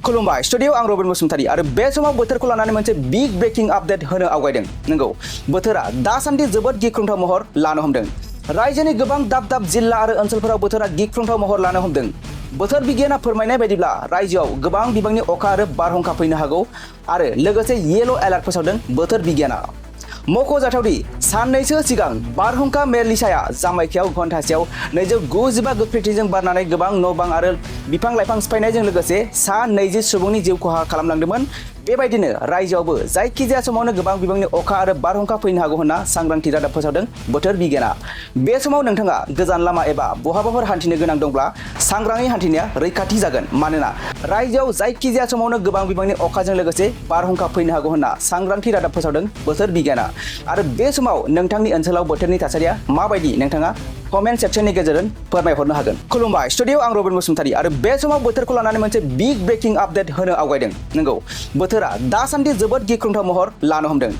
खुलुमबाय स्टुडियो आं रबिन बसुमतारी आरो बे समाव बोथोरखौ लानानै मोनसे बिग ब्रेकिं आपडेट होनो आवगायदों। नंगौ, बोथोरा दासान्दि जोबोद गिख्रंथाव महर लानो हमदों। रायजोनि गोबां दाब दाब जिल्ला आरो ओनसोलफोराव बोथोरा गिख्रंथाव महर लानो हमदों। बोथोर बिगियाना फोरमायनाय बायदिब्ला रायजोआव गोबां बिबांनि अखा आरो बारहुंखा फैनो हागौ आरो लोगोसे येलो एलार्ट फोसावदों बोथोर बिगियाना। मख'जाथावदि साननैसो सिगां बारहुंखा मेलिसाया जामाइकायाव घन्टासेयाव 295 गोख्रैथिजों बारनानै गोबां न' बां आरो बिफां लाइफां सिफायनायजों लोगोसे 20 सुबुंनि जिउ खहा खालामलांदोंमोन। बेबायदिनो रायजोआवबो जायखिजाया समावनो गोबां बिबांनि अखा आरो बारहुंखा फैनो हागौ होनना सांग्रांथि रादाब फोसावदों बोथोर बिगियाना। बे समाव नोंथाङा गोजान लामा एबा बहाबाफोर हान्थिनो गोनां दंब्ला सांग्राङै हान्थिनाया रैखाथि जागोन, मानोना रायजोआव जायखिजाया समावनो गोबां बिबांनि अखाजों लोगोसे बारहुंखा फैनो हागौ होनना सांग्रांथि रादाब फोसावदों बोथोर बिगियाना। आरो बे समाव नोंथांनि ओनसोलाव बोथोरनि थासारिया माबायदि नोंथाङा कमेन्ट सेक्सननि गेजेरजों फोरमायहरनो हागोन। खुलुमबाय स्टुडियो आं रबिन बसुमतारी आरो बे समाव बोथोरखौ लानानै मोनसे बिग ब्रेकिं आपडेट होनो आवगायदों। नंगौ, बोथोरा दासान्दि जोबोद गिख्रंथाव महर लानो हमदों।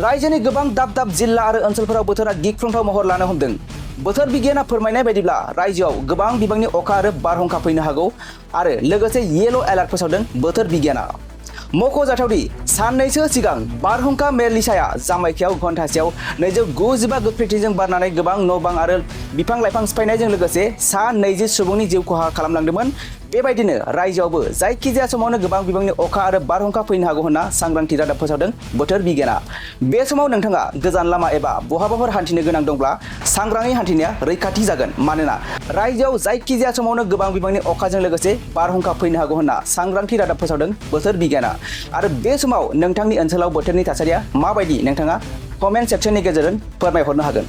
रायजोनि गोबां दाब दाब जिल्ला आरो ओनसोलफोराव बोथोरा गिख्रंथाव महर लानो हमदों। बोथोर बिगियाना फोरमायनाय बायदिब्ला रायजोआव गोबां बिबांनि अखा आरो बारहुंखा फैनो हागौ आरो लोगोसे येलो एलार्ट फोसावदों बोथोर बिगियाना। मख'जाथावदि साननैसो सिगां बारहुंखा मेलिसाया जामाइकायाव घन्टासेयाव 295 गोख्रैथिजों बारनानै गोबां न' बां आरो बिफां लाइफां सिफायनायजों लोगोसे 20 सुबुंनि जिउ खहा खालामलांदोंमोन। बेबायदिनो रायजोआवबो जायखिजाया समावनो गोबां बिबांनि अखा आरो बारहुंखा फैनो हागौ होनना सांग्रांथि रादाब फोसावदों बोथोर बिगियाना। बे समाव नोंथाङा गोजान लामा एबा बहाबाफोर हान्थिनो गोनां दंब्ला सांग्राङै हान्थिनाया रैखाथि जागोन, मानोना रायजोआव जायखिजाया समावनो गोबां बिबांनि अखाजों लोगोसे बारहुंखा फैनो हागौ होनना सांग्रांथि रादाब फोसावदों बोथोर बिगियाना। आरो बे समाव नोंथांनि ओनसोलाव बोथोरनि थासारिया माबायदि नोंथाङा कमेन्ट सेक्सननि गेजेरजों फोरमायहरनो हागोन।